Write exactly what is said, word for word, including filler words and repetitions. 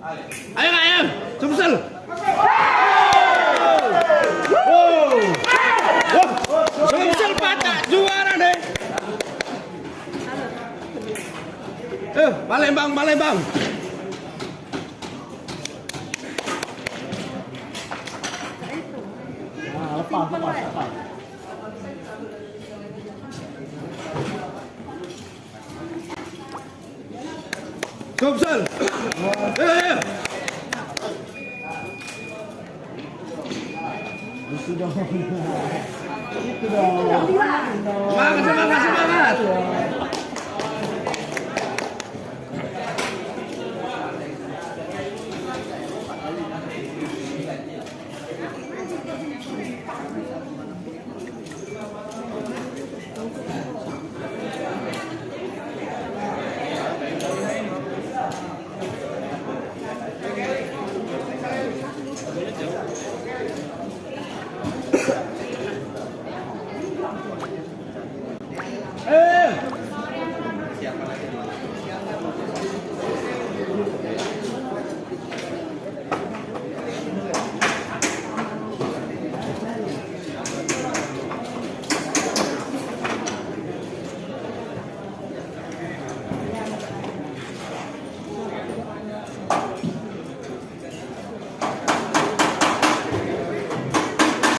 Ayo, ayo, Sumsel. Wow. Wah, Sumsel pacak juara deh. Eh, Palembang, Palembang. Nah, lepas, lepas, lepas. Sumsel. Eh, eh. Itu dong. Itu dong. Semangat, semangat, semangat.